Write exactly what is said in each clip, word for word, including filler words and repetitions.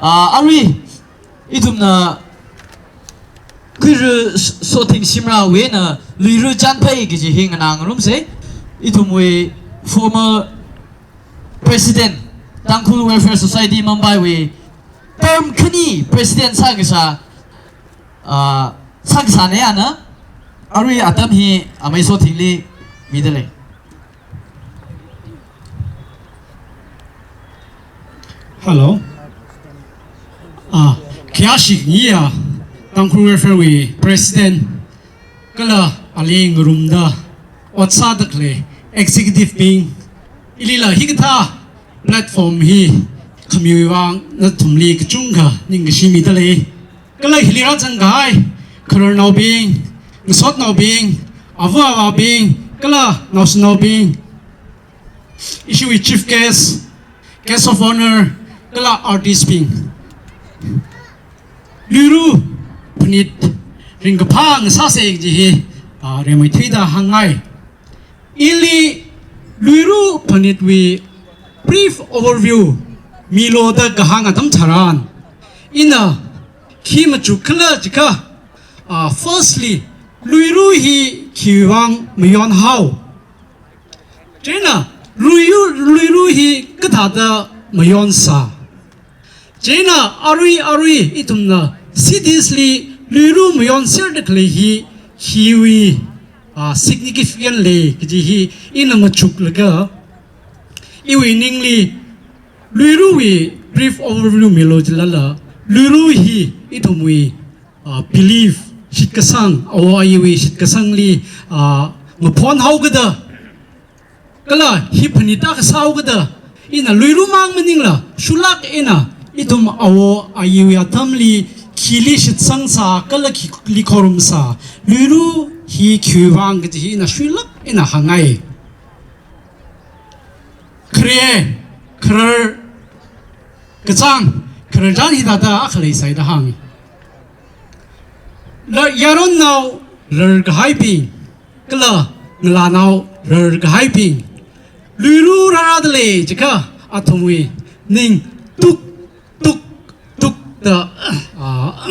Ah, arui, ithumna Khuira s-, Sothing Shimrahwui eina Luira Chanphei kaji hi nganā ngarumsa. Ithumwui former president, Tangkhul Welfare Society Mumbai wui term khani president sākasā, ah, sākasāna. Ana, arui atam hi amei Sothingli midalei. Hello. Ah, khayāshi ngiya, Tangkhul Welfare wui president, kala ali ngarumda ot sāda khalei executive bing, ilila hikathā platform hi khamiwui vang nathumli kachungkha ningkashi midalei. Kala hili rāzangkahai khararnaobing, ngasotnaobing, ava avābing, kala naoshinaobing, ishiwui chief guest, guest of honour, kala artist bing. Luira phanit ringkaphā ngasāsa kaji hi, ah, rimeithuida hāngngai. Ili Luira phanitwui brief overview milu da kahāng atam tharan, ina khi machukkhala jiakha, ah, firstly, Luira hi khiwui vang mayonhao. Chieina Luira, Luira hi kathāda mayonsā. Chieina arui arui ithumna cities li Luira mayonserda khalei hi khiwui, ah, significant lei kaji hi ina machuklaga, iwui ningli Luirawui brief overview milu jilala, Luira hi ithumwui, ah, belief, shitkasang, awo ayiwui shitkasangli, ah, maphonhaokada, kala hi phanit akha sāhaokada, ina Luira mang maningla, shuilāk eina ithum awo ayiwui atamli khili shitsangsā, kala khili khorumsā, Luira hi khiwui vang kaji hi ina shuilāk eina hāngngai. Khare, kharar kachāng, khararchan hithāda akha leisai da hānga. La yaronnao rarkahaibing, kala ngalānao rarkahaibing, Luira rārādalei jiakha athumwui ning tuk tuk tuk da, ah,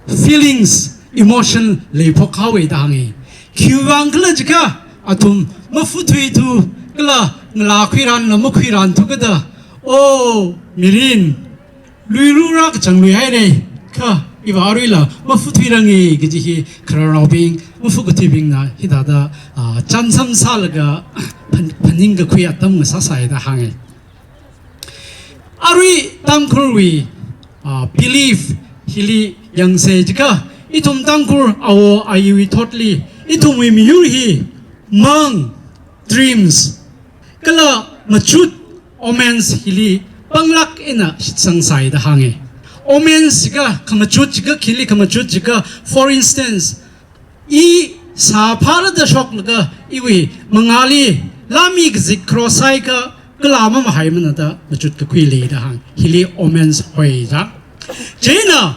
feelings, emotion leiphokhaowa da hānga. Khiwui vang khala jiakha athum mafuthuithu, kala ngalā khuiranla makhuiranthukada, oh, mirin, Luira rākachang luihaira, kha iva aruila mafuthuiranga kaji hi khararnaobing, mafukathuibingna hithāda, ah, chānsam sālaga phan-, phaningkakhui atam ngasāsai da hānga. Arui Tangkhulwui, ah, belief hili yangsa jiakha, ithum Tangkhul awo ayiwui thotli, ithumwui miyur hi mang, dreams, kala machut, omens hili panglāk eina shitsangsai da hānga. Omens jiakha, khamachut jiakha, khili khamachut jiakha, for instance, i sāphālada shoklaga iwui mangāli lāmi kazik kharosai kha, kala mamahaimana da machutkakhui lei da hānga. Hili omens hoi ja. Chieina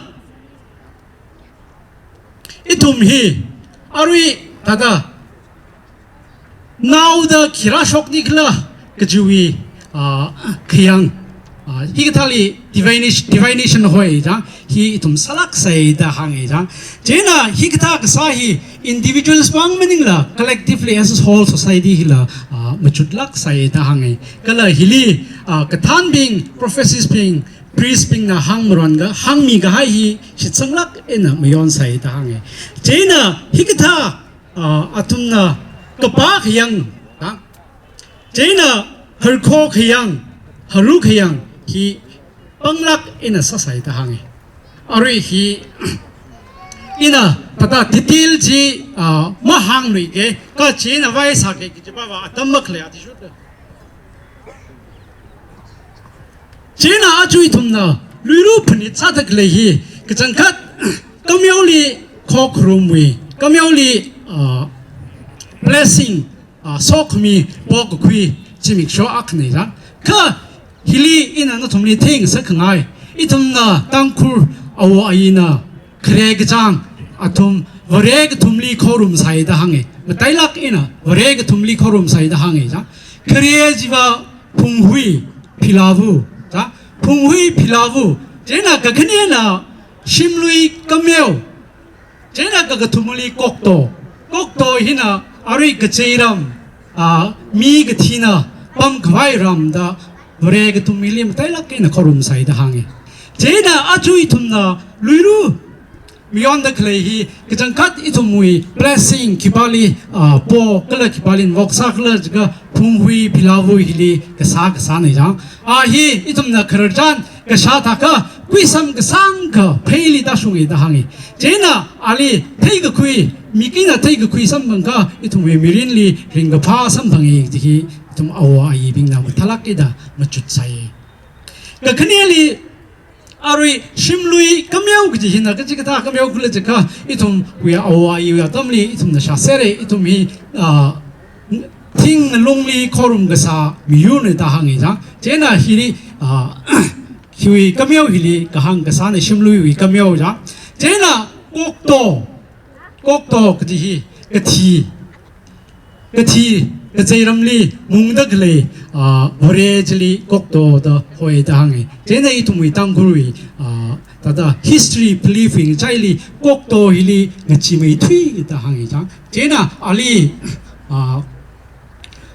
ithum hi arui thāda naoda khi rāshokni khala kajiwui, ah, khayang, ah, hikathāli divination, divination hoi ja, hi ithum sālāksai da hānga ja. Chieina hikathā kasā hi individuals mang maningla collectively as a whole society hila, ah, machutlāksai da hānga. Kala hili, ah, kathānbing, prophecies bing, priest bingna hāngmaranga, hāngmikahai hi shitsanglāk eina mayonsai da hānga. Chieina hikathā, ah, athumna kapā khayang, ha? Chieina harkho khayang, haru khayang hi panglāk eina sāsai da hānga. Arui hi ina thāda detail chi, ah, mahāngluike, kha chieina vai sāke kaji pava atam makhalei athishurda. Chieina aja ithumna Luira phanit sāda khalei hi kachangkhat kameoli khokharumwui, kameoli, ah, blessing, ah, sokhami pokakhui zimiksho akhana ja. Kha hili ina nathumli theingasak khangai, ithumna Tangkhul awo ayina khare kachāng athum Vare kathumli khorumsai da hānga. Matailāk eina Vare kathumli khorumsai da hānga ja. Khare chiva phunghui, philavu, ja. Phunghui Philavu, chieina kakhanena Shimlui Kameo, chieina kakathumali Kokto. Kokto hina arui kazeiram, a, mi kathina pamkhavai ram da Vare kathum hili matailāk eina khorumsai da hānga. Chieina aja ithumna Luira mayonda khalei hi kachangkhat ithumwui blessing khipāli, a, po kala khipāli invoke sākhala jiakha Phunghui Philavu hili kasā kasāna jang. A hi ithumna khararchan kashā thākha kuisam kasāngkha pheili tāshunga da hānga. Chieina ali theikakhui, mik eina theikakhui samphangkha ithumwui mirinli ringkaphā samphanga kaji hi ithum awo ayibingna mathālāk eina machutsai. Kakhaneli arui Shimlui Kameo kaji hina kachikathā kameo khala jiakha ithumwui awo ayi atamli ithumna shāsera, ithum hi, a, thing ngalungli khorum kasā miyurna da hānga jang. Chieina hili, a, hiwui kameo hili kahāng kasāna Shimluiwui kameo jang. Chieina Kokto, Kokto kaji hi kathi, kathi, kazeiramli mungda khalei, a, Vare chili Kokto da hoi da hānga. Chieina ithumwui Tangkhulwui, a, thāda history belief wui ngachaili Kokto hili ngacheemeithui da hānga jang. Chieina ali, a,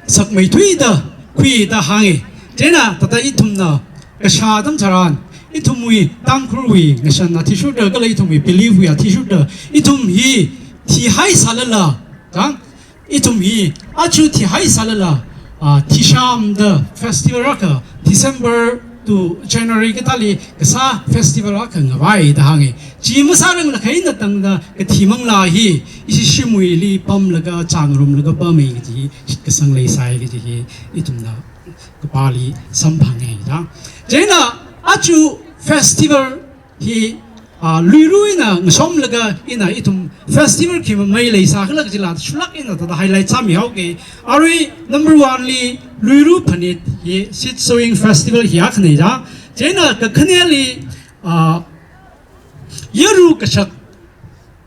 sakmeithui da khui da hānga. Chieina thāda ithumna kashā atam tharan, ithumwui Tangkhulwui ngashan athishurda kala ithumwui belief wui athishurda, ithum hi thihaisālala, jang, ithum hi aja thihaisālala, a, Thisham da festival akha, December to January kathāli kasā festival akha ngavai da hānga. Chi masāranglakha eina tangda kathi manglā hi ishi shimwuili pamlaga chāngarumlaga pama kaji shitkasang leisai kaji hi ithumna kapāli samphanga da. Chieina aja festival hi, a, Luira eina ngasomlaga ina ithum festival khi mamei leisākhala kajila shulāk eina thāda highlight sāmihaoga. Arui number one li Luira phanit hi seed sowing festival hi akhana da. Chieina kakhaneli, a, yaru kashak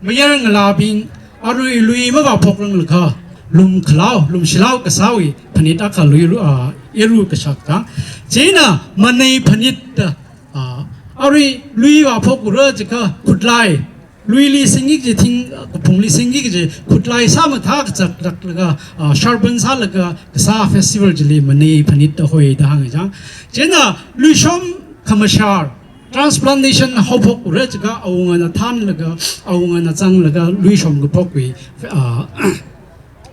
mayar ngalābing arui lui mavāphokranglakha lumkhalao, lumshilao kasāwui phanit akha Luira, a, yaru kashak da. Chieina manei phanit da, a, arui lui vāphokura jiakha khutlai, luili singki kaji thing, kaphungli singki kaji khutlai sāmathā kachaklaklaga, a, sharpen sālaga kasā festival chili manei phanit da hoi da hānga jang. Chieina luishom khamashar, transplantation haophokura jiakha awungana thānlaga, awungana zanglaga luishom kaphokwui, a,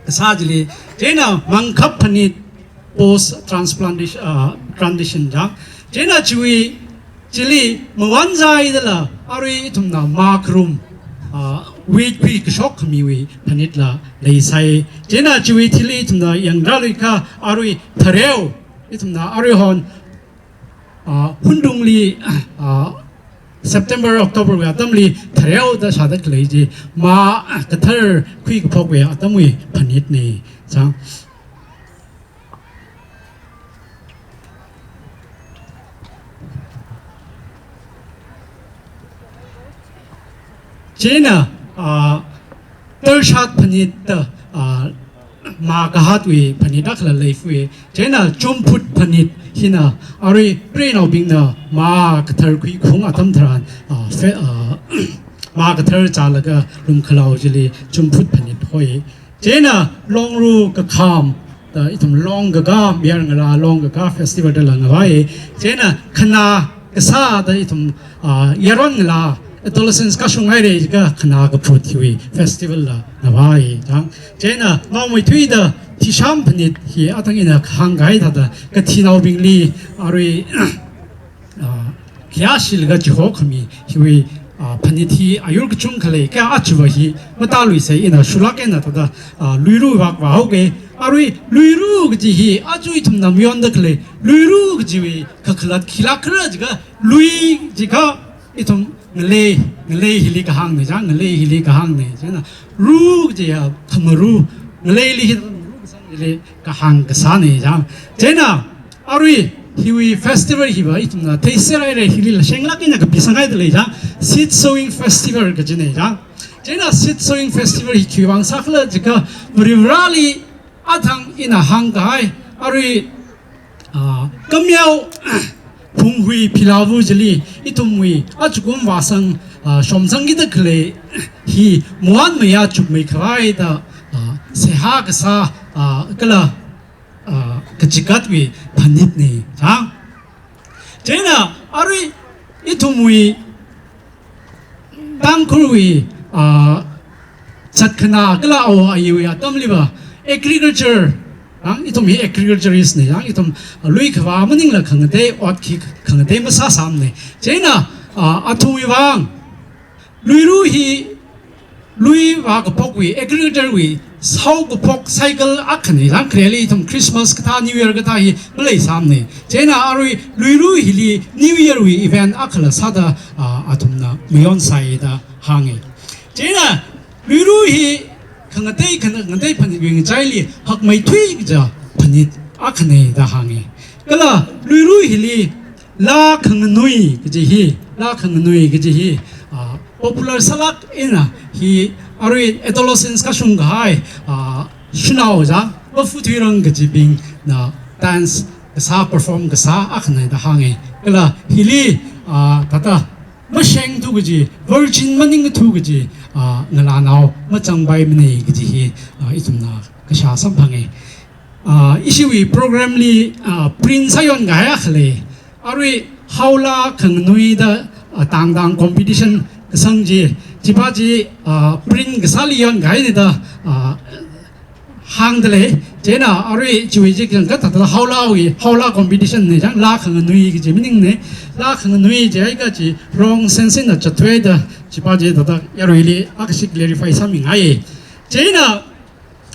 kasā chili. Chieina mangkhap phanit post transplantation, a, transition jang. Chieina chiwui chili mawanzaidala arui ithumna mā kharum, a, wheat khui kashok khamiwui phanitla leisai. Chieina chiwui thili ithumna yangrāluikha arui thareo, ithumna aruihon, a, hundungli, a, September, October wui atamli thareo da shāda khalei chi mā kathar khui kaphokwui atamwui phanitna jang. Chieina, a, tarshat phanit da, a, mā kahātwui phanit akhala leifui. Chieina chumphut phanit hina arui preinaobingna mā kathar khui khaung atam tharan, a, fe-, a, mā kathar chālaga lumkhalao chili chumphut phanit hoi. Chieina longru kakham da ithum long kakā, mayar ngalā long kakā festival dala ngavai. Chieina khanā kasā da ithum, a, yaron ngalā adolescents kashung haira jiakha khanā kaphut hiwui festival la ngavai jang. Chieina naomeithuida thisham phanit hi athang ina kahāng kahai thāda kathinaobingli arui, a, khayāshilaga chihokhami hiwui, a, phanit hi ayur kachungkha lei, kha ajava hi matāluisei, ina shulāk eina thāda, a, Luira vak vāhaoga. Arui Luira kaji hi aja ithumna mayonda khalei Luira kajiwui kakhalat khilāk khala jiakha, lui jiakha ithum ngalei, ngalei hili kahāngna jang, ngalei hili kahāngna. Chieina ru kaji ya khamaru, ngaleili hi hili kahāng kasāna jang. Chieina arui hiwui festival hiva ithumna theiser haira, hili la shenglāk eina kapisanghaida lei jang, seed sowing festival kajina jang. Chieina seed sowing festival hi khiwuivang sākhala jiakha Varivarāli athang ina hāngkahai, arui, a, kameo, phunghui philavu chili ithumwui achukum vāsang, ah, shomsangkida khalei hi muan maya chukmei khavai da, ah, seihā kasā, ah, kala, ah, kachigatwui phanitna, chang. Chieina arui ithumwui Tangkhulwui, ah, zatkhana kala awo ayiwui atamliva agriculture, chang, ithum hi agriculturist na, chang, ithum, ah, lui khavā maningla khangatei ot khi khangatei masāsāmana. Chieina, ah, athumwui vang, Luira hi, lui vākaphokwui, agriculture wui, sāo kaphok cycle akhana, chang, khareli ithum Christmas kathā, New Year kathā hi maleisāmana. Chieina arui Luira hili New Year wui event akhala sāda, ah, athumna mayonsai da hānga. Chieina Luira hi khangatei, khangatei phanitwui ngachaili hakmeithui kaja phanit akhana da hānga. Kala Luira hili laa khanganui kaji hi, laa khanganui kaji hi, ah, popular sālāk eina hi arui adolescence kashung kahai, ah, shanao, chang, vāphu thuirang kajibingna dance kasā, perform kasā akhana da hānga. Kala hili, ah, thāda mashengthu kaji, virgin maningthu kaji, ah, ngalānao machangpaimana kaji hi, ah, ithumna kashā samphanga. Ah, ishiwui program li, ah, print sāyon kahai akha lei. Arui haolaa khanganui da, ah, tangtang competition kasang chi, chipa chi, ah, print kasāli yon kahaina da, ah, hāngda lei. Chieina arui chiwui chi kachangkhat thāda haolaawui, haolaa competition na, chang, laa khanganui kaji maningna. Laa khanganui jiakha chi wrong sense eina zatthuida, chipa chi thāda yaruili akhashi clarify sāmingai. Chieina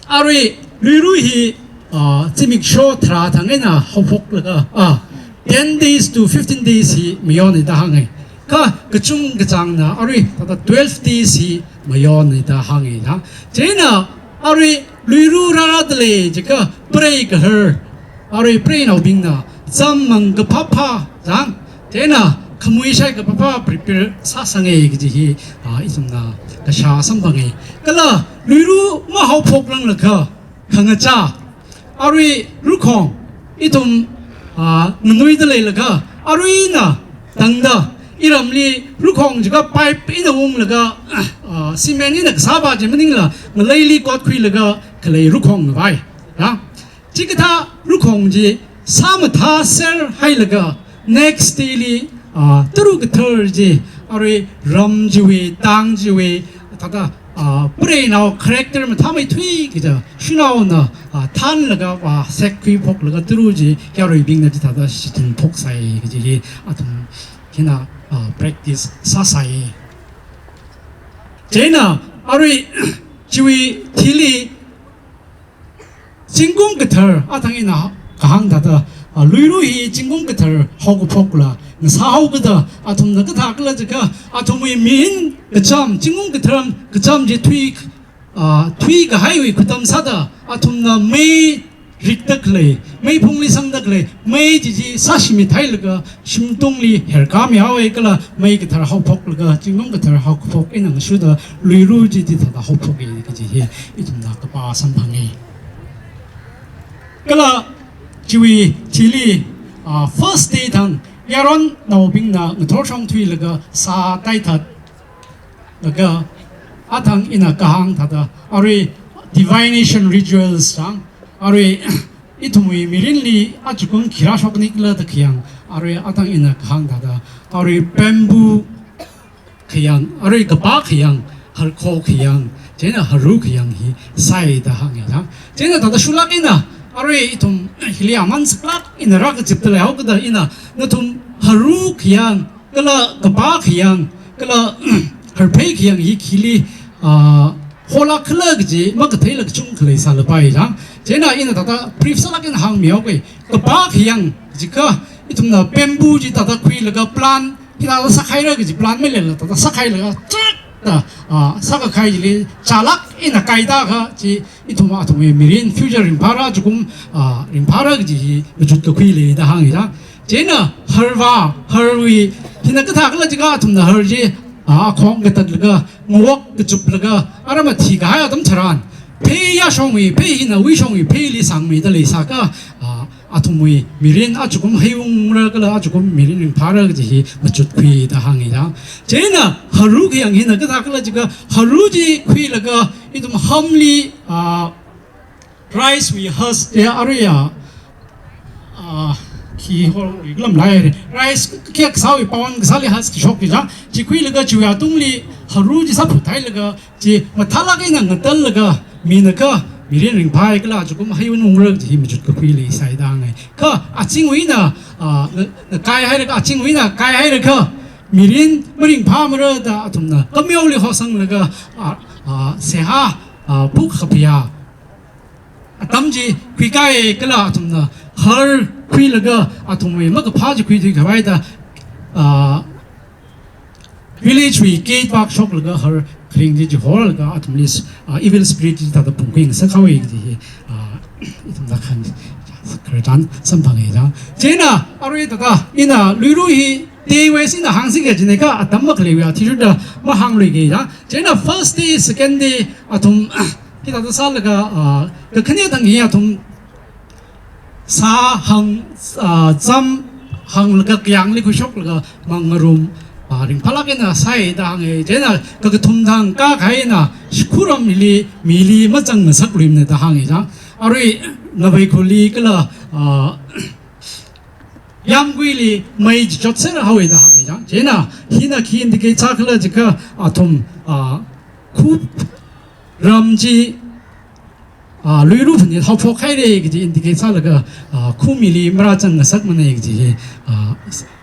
arui Luira hi, ah, zimiksho tharā thang eina haophoklaga, ah, ten days to fifteen days hi mayonna da hānga. Kha kachungkachāngna arui thāda twelve days hi mayonna da hānga, ha. Chieina arui Luira rārāda lei jiakha prei kahar, arui preinaobingna zam mang kaphāphā, chang, chieina khamui shai kaphāphā prepare sāsanga kaji hi, ah, ithumna kashā samphanga. Kala Luira mahaophokranglakha khangachā, arui rakhong ithum, ah, nganuida leilakha, aruina tangda, iramli rakhong jiakha pipe eina unglaga, ah, cement eina kasāpa chi maningla ngaleili kotkhuilaga khalei rakhong ngavai, ya. Chikathā rakhong chi sāmathāser hailaga next day li, ah, tara kathar chi arui ram chiwui, tang chiwui, thāda, ah, preinao character mathāmeithui kaja shanaona, ah, thanlaga, ah, sekkhuiphoklaga tara chi yaruibingna chithāda shichin phoksai kaji hi athum hina, ah, practice sāsai. Chieina arui chiwui thili zingkum kathar, athang ina kahāng thāda, ah, Luira hi zingkum kathar haokaphokla ngasāhaokada, athumna kathākhala jiakha athumwui mirin kacham, zingkum kathar kacham chi thui, ah, thuikahaiwui khutam sāda, athumna mei rikda khalei, meiphungli sangda khalei mei chi chi sāshimit hailaga shimtungli herkāmihaowa kala mei kathar haophoklaga, zingkum kathar haokaphok eina ngashuda Luira chi chithāda haophoka kaji hi ithumna kapā samphanga. Kala chiwui thili, ah, first day thang yaronnaobingna ngathor shongthuilaga sā taithat laga, athang ina kahāng thāda, arui divination rituals chang, arui ithumwui mirinli achukum khi rāshoknikhala da khayang, arui athang ina kahāng thāda, arui bamboo khayang, arui kapā khayang, harkho khayang, chieina haru khayang hi sāi da hānga, chang. Chieina thāda shulāk eina, arui ithum hili aman saklāk eina rākazipda leihaokada ina, nathum haru khayang, kala kapā khayang, kala harphei khayang hi khili, ah, holākkhala kaji makatheila kachungkha leisālapai, chang. Chieina ina thāda brief sālāk eina hāngmihaoga, kapā khayang jiakha ithumna bamboo chi thāda khuilaga plant, hithāda sākhaira kaji plant maleila thāda sākhailaga chak da, ah, sākakhai chili chālāk eina kaida kha chi ithum athumwui mirin future ringphāra, achukum, ah, ringphāra kaji hi machut kakhui lei da hānga, chang. Chieina harvā, harwui hina kathākhala jiakha athumna har chi, ah, akhong katatlaga, ngawok kachuplaga, aram athi kahai atam tharan, phei yāshongwui phei hina wuishongwui pheili sangmeida leisākha, ah, athumwui mirin achukum heiungra kala achukum mirin ringphāra kaji hi machut khuida hānga. Chieina haru kayang hina kathā khala jiakha haru chi khuilaga ithum hamli, ah, rice wui husk ya aruiya, ah, khi hol lam lai rice kayākha sāwui pawan kasāli husk shokki ja, chi khuilaga chiwui atungli haru chi sāphuthailaga chi mathālāk eina ngatallaga minakha mirin ringphāi kala achukum heiunungra kaji hi machut kakhui leisai da hānga. Kha achingwui eina, ah, na, na kaihailaga achingwui eina kaihailaga mirin maringphāmara da athumna kameoli hosanglaga, ah, ah, seihā, ah, phukhaphayā atam chi khuikai kala athumna har khuilaga athumwui makaphā chi khuithui khavai da, ah, village wui gate vak shoklaga har kharing chi chihorlaga athumli, ah, evil spirit chi thāda phungkhui ngasak haowa kaji hi, ah, ithumna khang khararchan samphanga ja. Chieina arui thāda ina Luira hi day wise ina hāngsi kajina kha atam makhaleiwui athishurda mahāngluiki ja. Chieina first day, second day athum hithāda sālaga, ah, kakhane thang hi athum sā hāng, ah, zam hānglaga kayāngli khuishoklaga mangarum, ah, ringphālāk eina sāi da hānga. Chieina kakathum thang kakahai eina shikhuram hili mili mazang ngasakluimana da hānga ja. Arui Ngaveikhurli kala, ah, Yamguili mei chi chotser haowa da hānga ja. Chieina hina khi indicate sā khala jiakha athum, ah, khu ram chi, ah, Luira phanit haophok haira kaji indicate sālaga, ah, khu mili marāzang ngasakmana kaji hi, ah,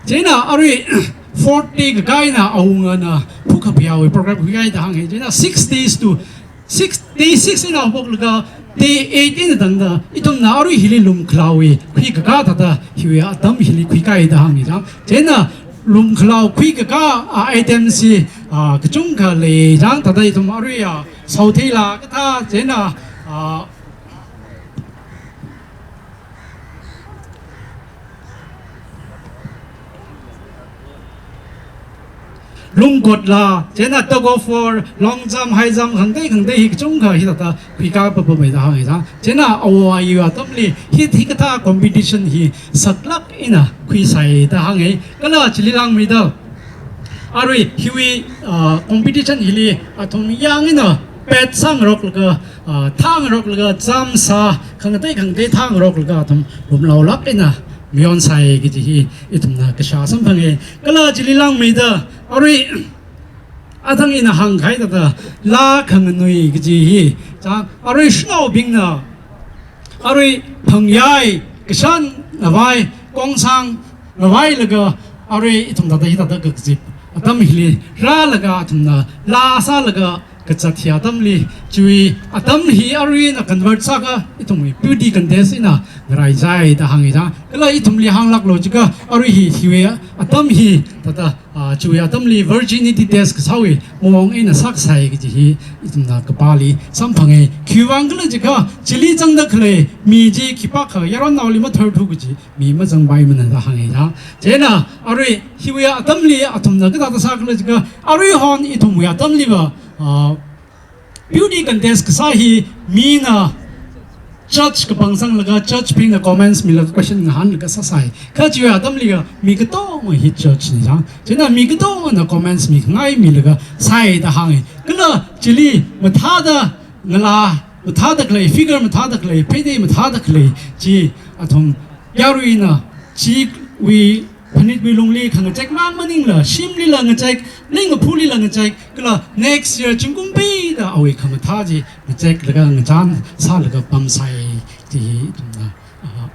chieina arui fourth day kakā eina awungana phukhaphayāwui program khuikai da hānga. Chieina six days to six, day six eina haophoklaga day eight eina tangda ithumna arui hili lumkhalaowui khuikakā thāda hiwui atam hili khuikai da hānga ja. Chieina lumkhalao khuikakā, ah, item chi, ah, kachungkha lei ja, thāda ithum aruiya saotheila kathā chieina, ah, lungkotla, chieina tug of war, long jump, high jump, khangatei khangatei hi kachungkha hithāda khuikā papamei da hānga ja. Chieina awo ayi atamli hi, hikathā competition hi saklāk eina khuisai da hānga. Kala chili langmeida arui hiwui, ah, competition hili athum yāng eina pet sāngaroklaga, ah, thāngaroklaga, jump sā, khangatei khangatei thāngaroklaga athum lumlaolāk eina mayonsai kaji hi ithumna kashā samphanga. Kala chili langmeida arui athang ina hāngkahai thāda laa khanganui kaji hi, chang arui shanaobingna arui phangyai kashan ngavai, kongsang ngavailaga arui ithum thāda hithāda kakazip atam hili rālaga athumna laa sālaga kazat hi atamli, chiwui atam hi arui eina convert sāakha ithumwui beauty contest eina ngaraizai da hānga ja. Kala ithumli hānglāklu jiakha arui hi, hiwui atam hi thāda, ah, chiwui atamli virginity test kasāwui mong eina sākasai kaji hi ithumna kapāli samphanga. Khiwuivang khala jiakha chili zangda khalei mi chi khipākha yaronnaoli matharthu kaji mi mazangpaimana da hānga ja. Chieina arui hiwui atamli athumna kathāda sā khala jiakha aruihon ithumwui atamliva, ah, beauty contest kasā hi mina judge kapangsanglaga judge bingna comments milaga question ngahānlaga sāsai. Kha chiwui atamliva mi katonga hi judge na ja. Chieina mi katongana comments mikhangai milaga sāi da hānga. Kala chili mathāda ngalā mathāda khalei, figure mathāda khalei, pheidei mathāda khalei chi athum yaruina chiwui phanitwui lungli khangachek mang maningla, shimlila ngachek, lingkaphulila ngachek, kala next year zingkum peida awui khamathā chi ngacheklaga ngachān sālaga pamsai chi hi ithumna, ah,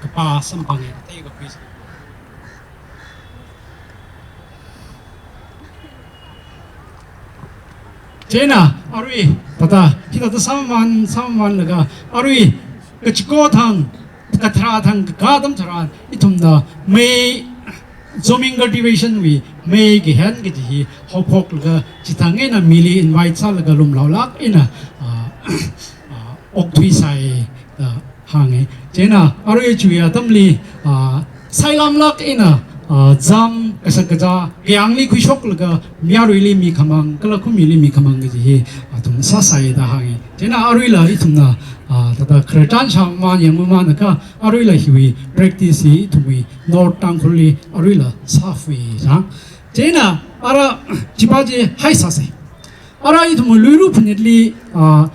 kapā samphanga, tei kakhui. Chieina arui thāda hithāda sāman, sāmanlaga arui kachiko thang, katharā thang kakā atam tharan ithumna mei, zoming cultivation wui mei kahen kaji hi haophoklaga chithang eina mili invite sālaga lumlaolāk eina, ah, ah, okthuisai da hānga. Chieina arui chiwui atamli, ah, sailamlāk eina, ah, jump, kashak kazā, kayāngli khuishoklaga, mi aruili mikhamang, kala khumili mikhamang kaji hi, athum sāsai da hāngi. Chieina aruila ithumna, ah, thāda khararchan shāmamān yangmamānakha, aruila hiwui practice hi ithumwui North Tangkhulli aruila sāfui jang. Chieina ara chipa chi haisāsai. Ara ithumwui Luira phanitli, ah,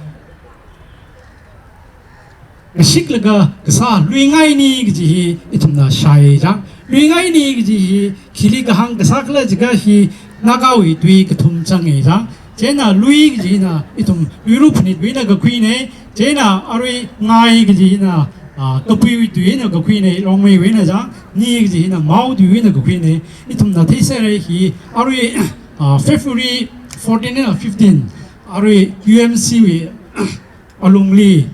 kashiklaga kasā Luingaini kaji hi ithumna shāi jang. Luingaini kaji hi khili kahāng kasā khala jiakha hi Nagawui tui kathum zangi jang. Chieina Lui kaji hina ithum Luira phanitwui eina kakhuinei. Chieina arui Ngai kaji hina, ah, kapuiwui tui eina kakhuinei, Rongmeiwui eina jang. Ni kaji hina Mao tuiwui eina kakhuinei. Ithumna theiserei hi arui, ah, February fourteen eina fifteen. Arui U M C wui alungli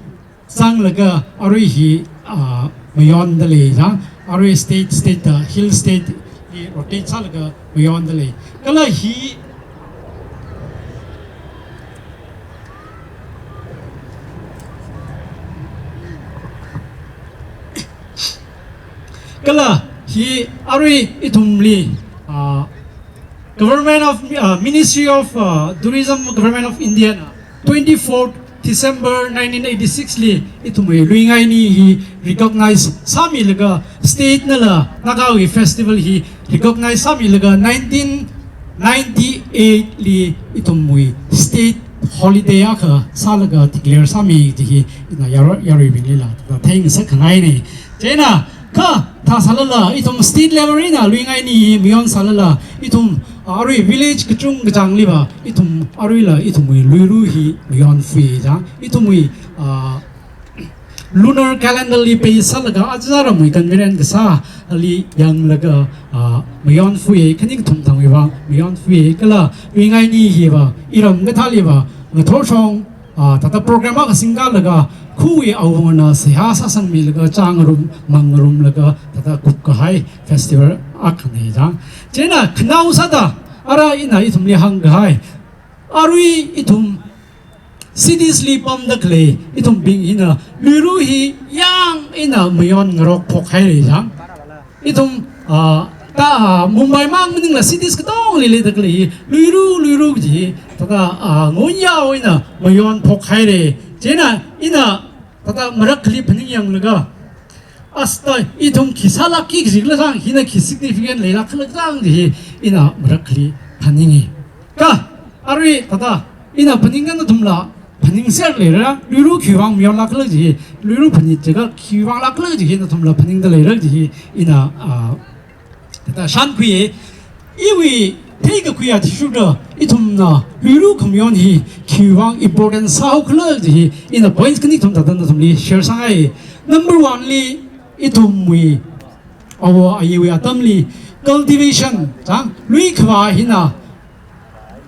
zanglaga arui hi, ah, mayonda lei jang, arui state, state da, hill state li rotate sālaga mayonda lei. Kala hi, kala hi arui ithumli, ah, Government of, uh, Ministry of, uh, Tourism, Government of India na twenty-fourth December nineteen eighty-six li ithumwui Luingaini hi recognize sāmilaga state nala Nagawui festival hi recognize sāmilaga nineteen ninety-eight li ithumwui state holiday akha sālaga declare sāmi kaji hi ina yaro-, yaruibinglila theingasakngainei. Chieina kha thāsālala, ithum state level eina Luingaini hi mayon sālala, ithum, ah, arui village kachungkachāngliva, ithum aruila ithumwui Luira hi mayonfui jang, ithumwui, ah, lunar calendar li base sālaga, aja ramwui convenient kasāli yanglaga, ah, mayonfui, khani kathum thangwui vang mayonfui, kala Luingaini hiva, iram kathāliva, ngathorshong, ah, thāda program akha singkalaga, khawui awungana seihā sāsangmilaga, chāngarum, mangngarumlaga, thāda kupkahai festival akhanei jang. Chieina khanao sāda, ara ina ithumli hāngkahai. Arui ithum cities li pamda khalei ithumbing hina Luira hi yāng eina mayonngarok phokhairei jang. Ithum, ah, ta, ah, Mumbai mang maningla cities katongli leida khalei hi Luira, Luira kaji, thāda, ah, ngonyao eina mayon phokhairei. Chieina ina thāda marak khali phaning yanglaga, asta ithum khi sālakki kaji khala jang, hina khi significant leilak khala jang kaji hi ina marak khali phaningi. Kha, arui thāda, ina phaning kha nathumla phaningser leira, Luira khiwui vang mayonlak khala kaji hi, Luira phanit jiakha khiwui vanglak khala kaji hi nathumla phaningda leira kaji hi ina, ah, thāda shānkhuiye. Iwui theikakhui athishurda ithumna Luira khamayon hi khiwui vang important sāhao khala kaji hi ina points khani kathum thāda nathumli share sāngai. Number one li, ithumwui awo ayiwui atamli cultivation jang, luikhavā hina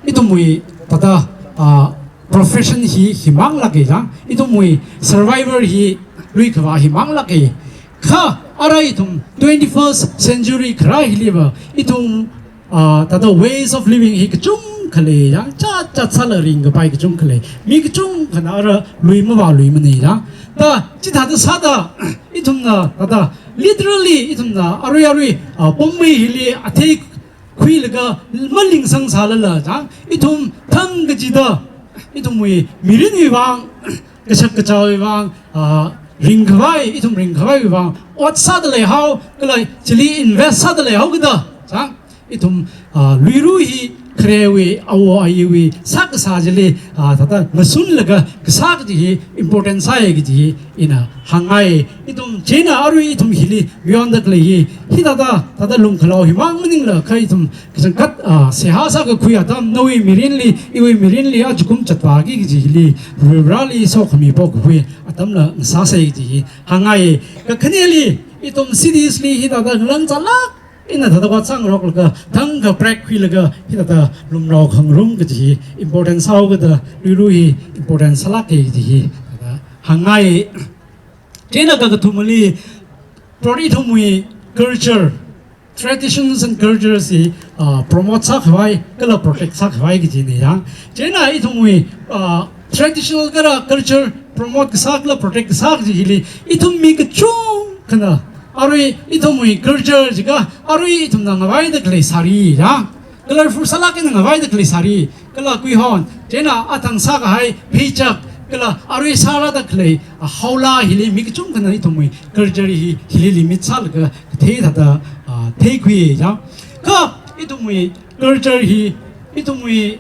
ithumwui thāda, ah, profession hi, himang lāka jang, ithumwui survival hi luikhavā himang lāka. Kha ara ithum twenty-first century kharā hiliva ithum, ah, thāda ways of living hi kachungkha lei jang, chatchat sālaga ringkapai kachungkha lei. Mi kachungkhana ara lui mavāluimanei jang. Ta chithāda sāda ithumna thāda literally ithumna arui arui, ah, Pohnpei hili athei khuilaga malingsang sālala jang, ithum thang kachida, ithumwui mirinwui vang, kashak kazāwui vang, ah, ringkhavai, ithum ringkhavaiwui vang ot sāda leihao, kala chili invest sāda leihao kida jang, ithum, ah, Luira hi kharewui, awo ayiwui sākasā chili, ah, thāda ngasunlaga kasā kaji hi important sāi kaji hi ina hāngngai. Ithum chieina arui ithum hili mayonda khalei hi, hithāda, thāda lungkhalao himang maningla kha ithum kachangkhat, ah, seihā sākakhui atam, nawui mirinli, iwui mirinli, achukum chatpāki kaji hili, Varivarāli sokhami pokakhui atamla ngasāsei kaji hi hāngngai. Kakhaneli, ithum cities li hithāda ngalāng chālāk eina thāda ot sāngaroklaga, thangkha break khuilaga, hithāda lumrao khangarum kaji hi important sāhao kida, Luira hi important sālāka kaji hi thāda hāngngai. Chieina kakathumali, pro-, ithumwui culture, traditions and cultures hi, ah, promote sākhavai, kala protect sākhavai kajinei jang. Chieina ithumwui, ah, traditional kala culture promote kasā kala protect kasā kaji hili, ithum mi kachungkhana Arui ithumwui culture jiakha, arui ithumna ngavaida khalei sari, ya. Colorful sālāk eina ngavaida khalei sari, kala kuihon, chieina athang sākahai pheichak, kala arui sārāda khalei, ah, haola hili mi kachungkhana ithumwui culture hi, hili limit sālaga kathei thāda, ah, theikhui, ya. Kha ithumwui culture hi, ithumwui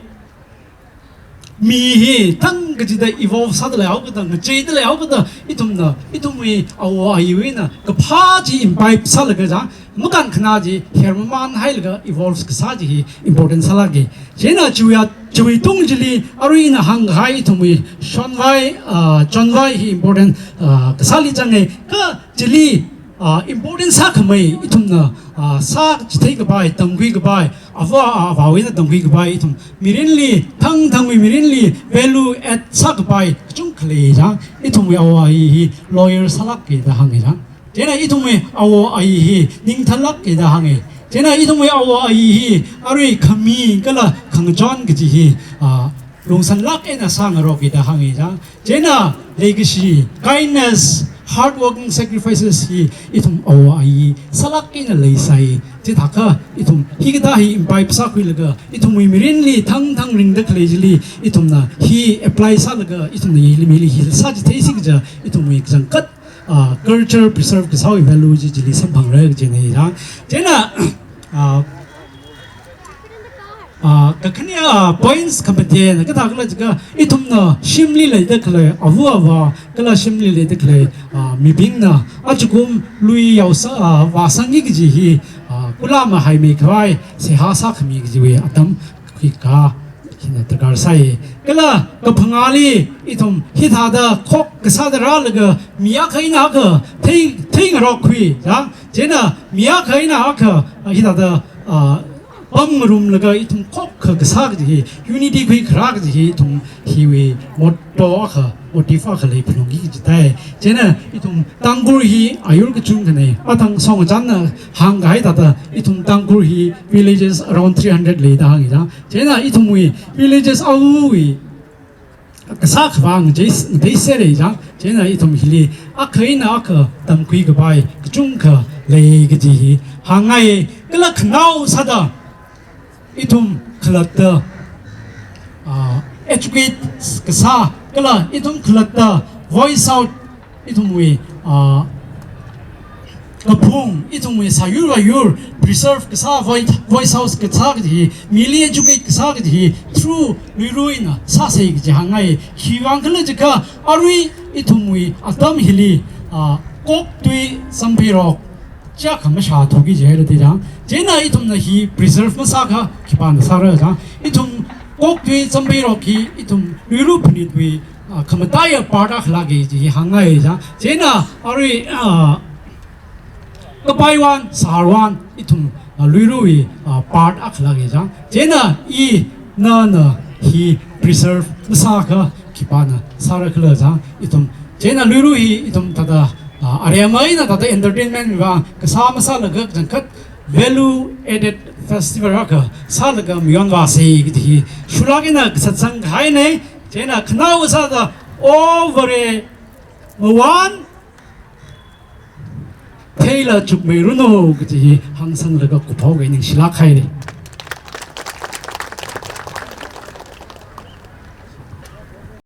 mi hi thang kachida evolve sāda leihaokada, ngacheida leihaokada, ithumna, ithumwui awo ayiwui eina kaphā chi imbibe sālaga, ya, makānkhanā chi her mamanhailaga evolve kasā chi hi important sālāka. Chieina chiwui, chiwui tung chili arui ina hāngkahai ithumwui shonvai, ah, chonvai hi important, ah, kasāli zanga, kha chili, ah, important sākhamei ithumna, ah, sāchithei kapai, tamkhui kapai, ava, ah, avāwui eina tamkhui kapai, ithum mirinli, thangthangwui mirinli value add sākapai kachungkha lei, ya. Ithumwui awo ayi hi lawyer sālāka da hānga, ya. Chieina ithumwui awo ayi hi ningthanlāka da hānga. Chieina ithumwui awo ayi hi arui khami kala khangachon kaji hi, ah, lungsanlāk eina sāngaroka da hānga, ya. Chieina leikashi, kindness, hard working, sacrifices hi ithum awo ayi sālāk eina leisai. Chithākha ithum hikathā hi imbibe sākhuilaga, ithumwui mirinli thangthang ringda khalei chili ithumna hi apply sālaga, ithumna hili mili hi sāchitheisi kaja, ithumwui kachangkhat, ah, culture preserve kasāwui value chi chili samphangra kajina, ya. Chieina, ah, ah, kakhane, ah, points khamatena kathā khala jiakha, ithumna shimli leida khalei ava avā, kala shimli leida khalei, ah, mibingna achukum lui yaosā, ah, vāsangki kaji hi, ah, kula mahaimei khavai seihā sākhami kajiwui atam khuikā hina darkar sāi. Kala kaphangāli ithum hithāda khok kasāda rālaga mi akha eina akha thei, theingarokkhui, ya. Chieina mi akha eina akha, ah, hithāda, ah, pamngarumlaga ithum khokkha kasā kaji hi, unity khuikharā kaji hi ithum hiwui motto akha, motive akha lei phalungki kaji thei. Chieina ithum Tangkhul hi ayur kachungkhana, athang Songchanna hāngkahai thāda ithum Tangkhul hi villages around three hundred lei da hānga, ya. Chieina ithumwui villages awui kasā khavang jis, dei sere, ya. Chieina ithum hili akha eina akha tamkhui kapai kachungkha lei kaji hi hāngngai. Kala khanao sāda ithum khalatta, ah, educate kasā, kala ithum khalatta voice out, ithumwui, ah, kaphung, ithumwui sāyur vāyur preserve kasā, voi-, voice out kasā kaji hi, mili educate kasā kaji hi through Luira eina sāsei kaji hāngngai. Khiwuivang khala jiakha arui ithumwui atam hili, ah, kok tui sampheirok chiyākha mashāthuki jihaira da, ya. Chieina ithumna hi preserve masākha khipāna sāra, ya. Ithum kok tui sampheirok hi ithum Luira phanitwui, ah, khamataiya part akhalāka kaji hi hāngngai, ya. Chieina arui, ah, kapaiwui eina sārwui eina ithum, ah, Luirawui, ah, part akhalāka, ya. Chieina ina, nana hi preserve masākha khipāna sāra khala, ya, ithum. Chieina Luira hi ithum thāda, ah, aremai eina thāda entertainment va kasā masālaga kachangkhat value added festival akha sālaga mayonvāsei kaji hi shulāk eina kasā sangkahaina. Chieina khanao sāda, O Vare, mawun theila chukmeiranu kaji hi hāngsanglaga kuphok eina ningshilāk haira.